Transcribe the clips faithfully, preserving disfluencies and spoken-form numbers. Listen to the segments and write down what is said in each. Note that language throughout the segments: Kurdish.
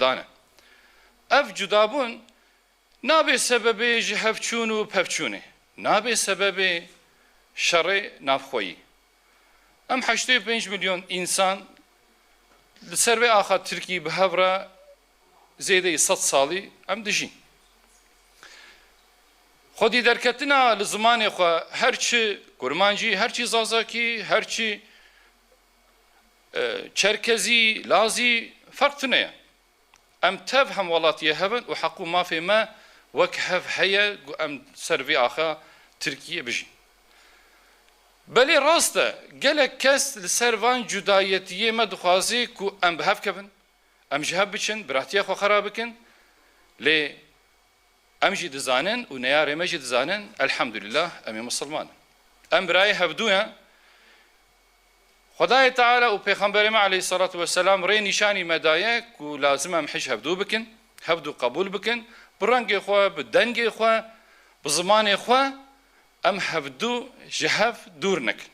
dan e. Ev cudabûn nabe sebebê ji hevçûn û pevçûnê, nabe sebebê şerê navxweyî. Em heştê û pênc milyon însan li ser vê axa Tirkî bi hev re zêdeyî sed salî em dijîn. Xwedî derketina li zimanê xwe, her çi kurmancî, her çi zazakî, her çi, e, çerkezî, lazî, ferq tune ye. Em tev hemwelatiyê hev in û heq û mafê me wek hev heye ku em ser vê axa Tirkiyê bijîn. Belê rast e, gelek kes li ser van cudayetiyê me dixwaze ku em bi hev kevin, em ji hev biçin, biratiya xwe xera bikin, lê em jî dizanin û neyarê me jî dizanin, elhamdülillah, em ê misilman in. Em birayê hevdû ne. Xwedayê Teala û Pêxemberê me aleyhisselatu vesselam rê nîşanî me daye ku lazim em hej hevdû bikin, hevdû qebûl bikin, bi rengê xwe, bi dengê xwe, bi zimanê xwe em hevdû ji hev dûr nekin.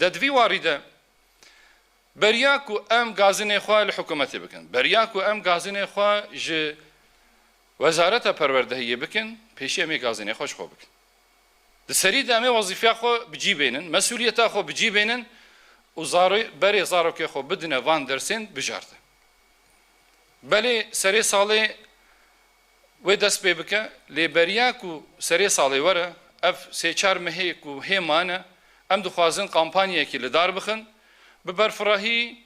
De di vî warî de beriya ku em gazinê xwe li hikûmetê bikin, beriya ku em gazinê xwe ji Wezareta Perwerdehiyê bikin, pêşî em ê gazinê xwe ji xwe bikin. Di serî de em ê wezîfeya xwe bi cî bênin, mesûliyeta xwe bi cî bênin û zarê-, berê zarokê xwe bidine van dersên bijarte. Belê serê salê wê dest pê bike, lê beriya ku serê salê were, ev sê çar mehê ku hê mane, em dixwazin kampanyayekî li dar bixin, bi berfirehî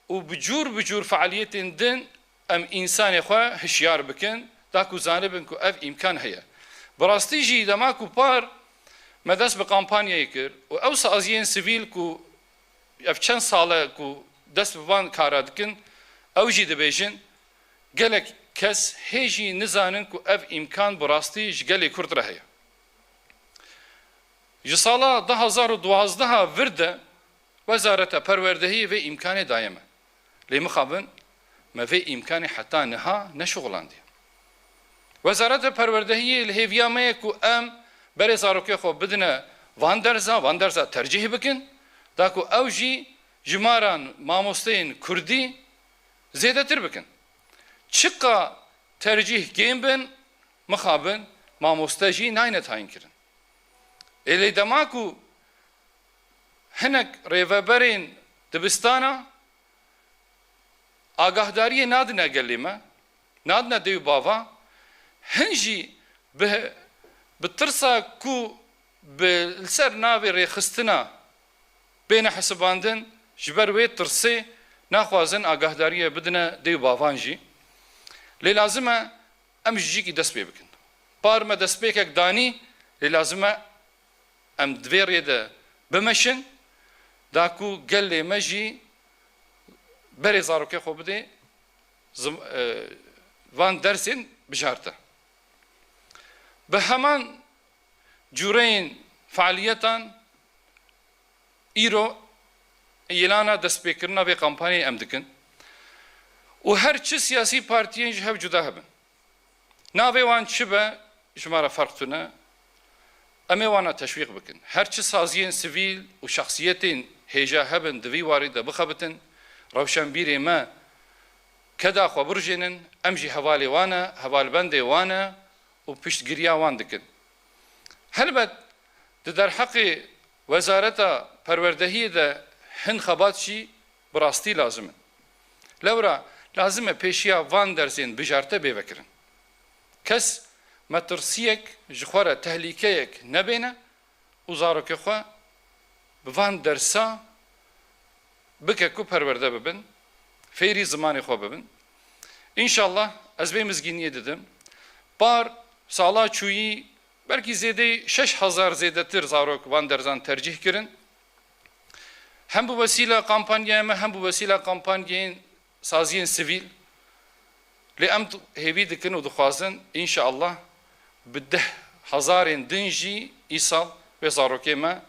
û bi cûr bi cûr fealiyetên din em însanê xwe hişyar bikin, da ku zanibin ku ev îmkan heye. Bi rastî jî dema ku par me dest bi kampanyayê kir û ew saziyên sivîl ku ev çend sal e ku dest bi van kara dikin, ew jî dibêjin, gelek kes hê jî nizanin ku ev îmkan bi rastî ji gelê Kurd re heye. Ji sala du hazar û duwazdeh vir de Wezareta Perwerdehiyê vê îmkanê daye me. Lê mixabin me vê îmkanê heta niha neşuxulandiye. Wezareta Perwerdehiyê li hêviya me ye ku em berê zarokê xwe bidine van derza, van derza tercîh bikin, da ku ew jî jimaran mamosteyên kurdî zêdetir bikin. Çiqa tercîh kêm bin, mixabin mamoste jî nayne tayînkirin. Ê lê dema ku hinek rêveberên dibistana agahdariyê nadine gelê me, nadine dê û bava, hin jî bi, bi tirsa ku bi, li ser navê rêxistina bêne hesibandin, ji ber wê tirsê naxwazin agahdariyê bidine dê û bavan jî. Lê lazim e em ji cîkî dest pê bikin. Par me destpêkek danî, lê lazim e em di vê rê de bimeşin, da ku gelê me jî berê zarokê xwe bidê zim-, e, van dersên bijarte. Bi heman cûreyên fealiyetan îro îlana destpêkirina vê kampanyayê em dikin û her çi siyasî partiyên ji hev cuda hebin. Navê wan çi be, ji me re ferq tune, em ê wana teşwîq bikin. Her çi saziyên sivîl û şexsiyetên hêja hebin di vî warî de bixebitin, rewşenbîrê me keda xwe birijênin, em jî hevalê wan e, hevalbendê wan e û piştgiriya wan dikin. Helbet di derheqê Wezareta Perwerdehiyê de hin xebat jî bi rastî lazim in. Lewra lazim e pêşiya van dersên bijarte bê vekirin. Kes metirsiyek ji xwe re tehlîkeyek nebêne û zarokê xwe bi van dersa bike ku perwerde bibin, fêrî zimanê xwe bibin. Înşallah ez vê mizgîniyê didim. Par sala çûyî belkî zêdeyî şeş hezar zêdetir zarok van derzan tercîh kirin. Hem bi wesîla kampanyaya me, hem bi wesîla kampanyayên saziyên sivîl, lê em hêvî dikin û dixwazin, înşeallah, bi deh hezarên din jî îsal wê zarokê me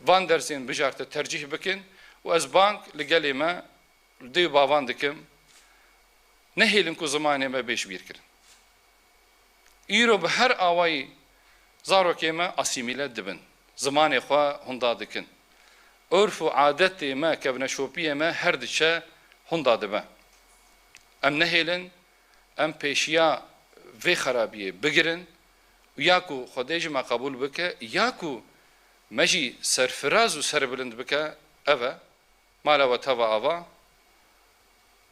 van dersên bijarte tercîh bikin û ez bang li gelê me, li dê û bavan dikim, nehêlin ku zimanê me bê ji bîr kirin. Îro bi her awayî zarokê me asîmîle dibin. Zimanê xwe hunda dikin. Urf û adetê me, kevneşopiyê me her diçe hunda dibe. Em nehêlin, em pêşiya vê xerabiyê bigirin û ya ku Xwedê ji me qebûl bike, ya ku me jî serfiraz û serbilind bike, ev e. Mala we teva ava.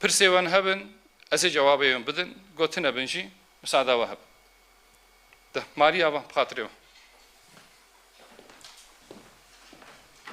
Pirsê wan hebin, ez ê cewabê wan bidin. Gotin nebin jî, misada we hebin. De, malî ava, bi xatirê we.